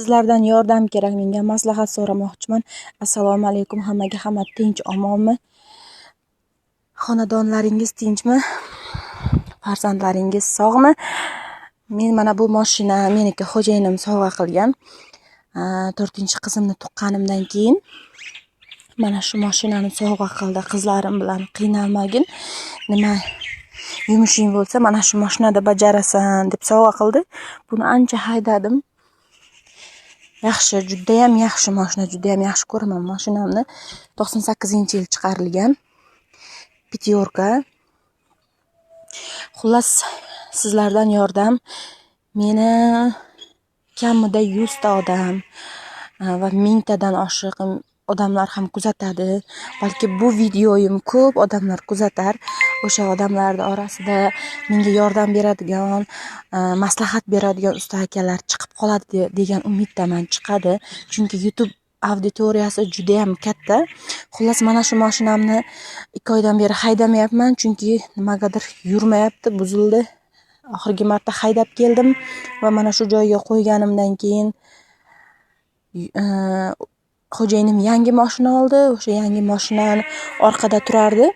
Sizlardan yordam kerak, menga maslahat so'ramoqchiman. Assalomu alaykum hammaga, hamma tinch omonmi? Xonadonlaringiz tinchmi? Farzandlaringiz sog'mi? Men mana bu mashina meniki, xo'jayinim sovg'a qilgan. 4-qizimni tuqqanimdan keyin mana shu mashinani sovg'a qildi. Qizlarim bilan qiynalmagin, nima yumushing bo'lsa mana shu mashinada bajarasan deb sovg'a qildi. Buni ancha haydadim. Yaxshi, juda ham yaxshi mashina, juda ham yaxshi ko'raman mashinamni. 98-yil chiqarilgan Pятёрка. Xullas, sizlardan yordam. Meni kamida 100 ta odam va 1000 tadan oshiq odamlar ham kuzatadi. Balki bu videoyim ko'p odamlar kuzatar. O'sha odamlarning orasida menga yordam beradigan, maslahat beradigan usta akalar chiqib qoladi degan umiddaman, chiqadi. Chunki YouTube auditoriyasi juda ham katta. Xullas, mana shu mashinamni 2 oydan beri haydamayapman, chunki nimagadir yurmayapti, buzildi. Oxirgi marta haydab keldim va mana shu joyga qo'yganimdan keyin xo'jayinim yangi mashina oldi. O'sha yangi mashinani orqada turardi.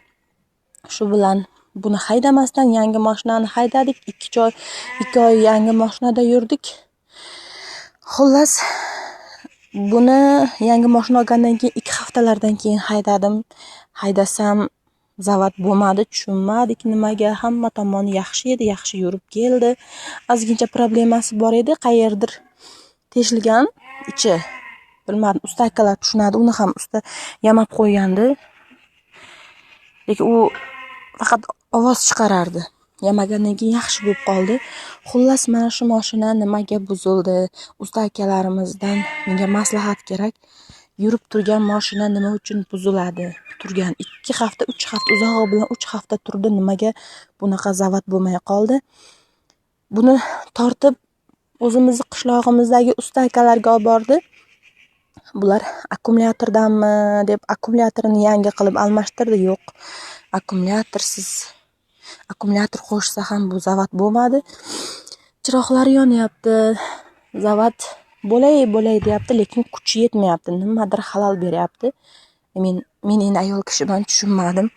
Shu bilan buni haydamasdan yangi mashinani haydadik. 2 oy yangi mashinada yurdik. Xullas, buni yangi mashina olgandan keyin 2 haftalardan keyin haydadim. Haydasam zavod bo'lmadi, tushunmadik nimaga. Hamma tomoni yaxshi edi, yaxshi yurib keldi. Ozgincha problemasi bor edi, qayerdir teshilgan ichi. Bilmadim, usta akalar tushunadi, uni ham usta yamab qo'ygandi. Lekin u faqat ovoz chiqarardi. Yamagandan keyin yaxshi bo'lib qoldi. Xullas, mana shu mashina nimaga buzildi? Usta akalarimizdan menga maslahat kerak. Yurib turgan mashina nima uchun buziladi? Turgan 2 hafta, 3 hafta, uzog'i bilan 3 hafta turdi. Nimaga bunaqa zavod bo'lmay qoldi? Buni tortib o'zimizni qishlog'imizdagi usta akalarga olib bordi. Bular akkumulyatordanmi deb akkumulyatorini yangi qilib almashtirdi. Yo'q, akkumulyatorsiz, akkumulyator qo'shsa ham bu zavod bo'lmadi. Chiroqlari yonyapti, zavod bo'lay bo'lay deyapti, lekin kuchi yetmayapti. Nimadir xalal beryapti. Men endi ayol kishiman, tushunmadim.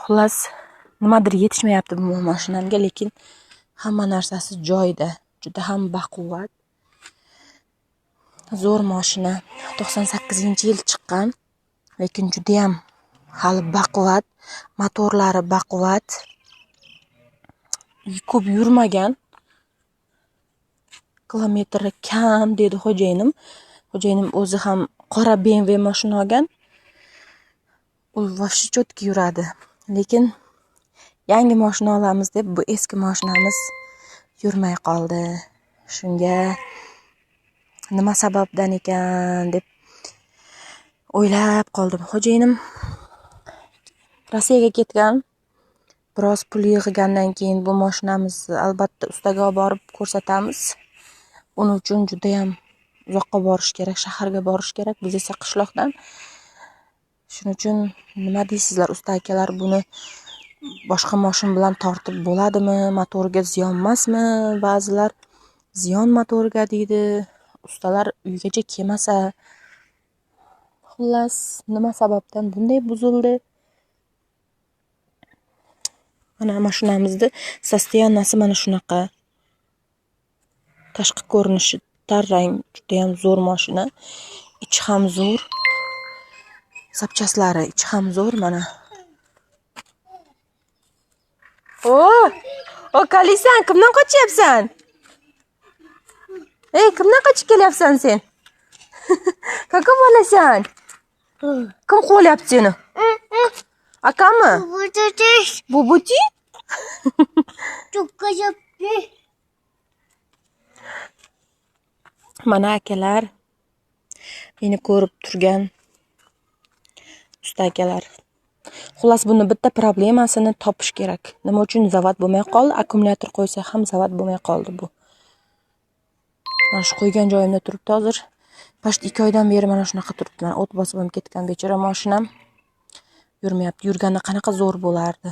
Xullas, nimadir yetishmayapti bu mashinamga, lekin hamma narsasi joyida, juda ham baquvvat. Zo'r mashina, 98-yil chiqqan, lekin juda ham hali baquvvat, motorlari baquvvat. Ko'p yurmagan. Kilometri kam dedi xo'jayinim. Xo'jayinim o'zi ham qora BMW mashina olgan. U вообще чётко yuradi. Lekin yangi mashina olamiz deb bu eski mashinamiz yurmay qoldi. Shunga nima sababdan ekan deb o'ylab qoldim. Xo'jayinim Rossiyaga ketgan. Biroz pul yig'gandan keyin bu mashinamizni albatta ustaga olib borib ko'rsatamiz. Uning uchun juda ham uzoqqa borish kerak, shaharga borish kerak. Biz esa qishloqdan. Shuning uchun nima deysizlar usta akalar, buni boshqa mashina bilan tortib bo'ladimi? Motorga ziyon emasmi? Ba'zilar ziyon motorga deydi. Ustalar uygacha kelmasa. Xullas, nima sababdan bunday buzildi? Mana mashinamizni sostoyaniyasi mana shunaqa. Tashqi ko'rinishi tarang, juda ham zo'r mashina. Ichi ham zo'r. Zapchaslari ichi ham zo'r mana. O! O Kalisan, kimdan qochyapsan? Ey, kimdan qochib kelyapsan sen? Kaka bo'lasan? Kim qo'lyapti seni? Akami? Bubuti? Mana akalar, meni ko'rib turgan usta akalar. Xullas, buni bitta problemasini topish kerak. Nima uchun zavod bo'lmay qoldi? Akkumulyator qo'ysa ham zavod bo'lmay qoldi bu. Mana shu qo'ygan joyimda turibdi hozir. Почти 2 oydan beri mana shunaqa turibdi. Mana o't bosib ham ketgan bechora mashinam. Yurmayapti. Yurganda qanaqa zo'r bo'lardi.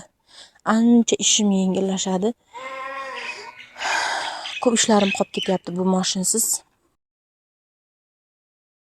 Ancha ishim yengillashadi. Ko'p ishlarim qolib ketyapti bu mashinasiz.